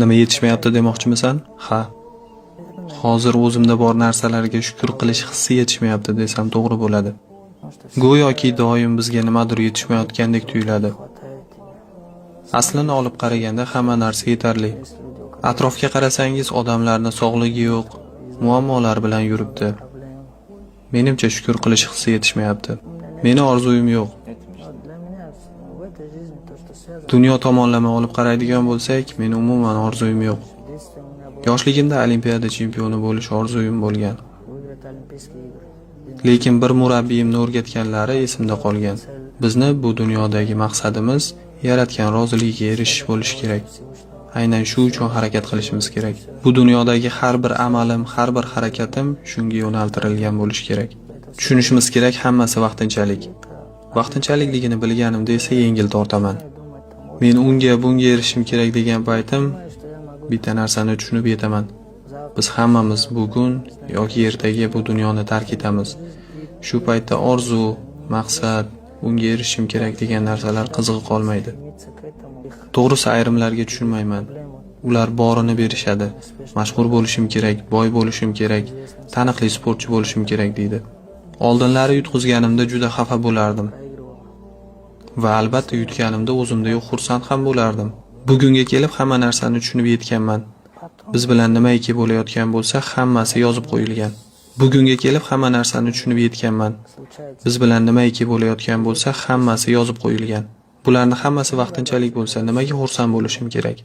Nima yetishmayapti demoqchimisan? Ha. Hozir o'zimda bor narsalarga shukr qilish hissi yetishmayapti desam to'g'ri bo'ladi. Go'yoki doim bizga nimadir yetishmayotgandek tuyuladi. Aslini olib qaraganda hamma narsa yetarli. Atrofga qarasangiz odamlarni sog'ligi yo'q, muammolar bilan yuribdi. Menimcha shukr qilish hissi yetishmayapti. Meni orzuyim yo'q. Dunyo tomonlama olib qaraydigan bo'lsak, meni umuman orzuyim yo'q. Yoshligimda Olimpiada chempioni bo'lish orzuyim bo'lgan. Lekin bir murabbiyimni o'rgatganlari esimda qolgan. Bizni bu dunyodagi maqsadimiz yaratgan roziligiga erishish bo'lishi kerak. Aynan shu uchun harakat qilishimiz kerak. Bu dunyodagi har bir amalim, har bir harakatim shunga yo'naltirilgan bo'lishi kerak. Tushunishimiz kerak, hammasi vaqtinchalik. Vaqtinchalikligini bilganimda esa yengil tortaman. Men unga, bunga erishishim kerak degan paytim bitta narsani tushunib yetaman. Biz hammamiz bugun yoki ertaga bu dunyoni tark etamiz. Shu paytda orzu, maqsad, unga erishishim kerak degan narsalar qizig'i qolmaydi. To'g'risi ayrimlarga tushunmayman. Ular borini berishadi. Mashhur bo'lishim kerak, boy bo'lishim kerak, taniqli sportchi bo'lishim kerak deydi. Oldinlari yutqizganimda juda xafa bo'lardim. Va albatta yutganimda o'zimda yo'q xursand ham bo'lardim. Bugunga kelib hamma narsani tushunib yetganman. Biz bilan nimaiki bo'layotgan bo'lsa, hammasi yozib qo'yilgan. Bugunga kelib hamma narsani tushunib yetganman. Biz bilan nimaiki bo'layotgan bo'lsa, hammasi yozib qo'yilgan. Bularni hammasi vaqtinchalik bo'lsa, nimaga xursand bo'lishim kerak?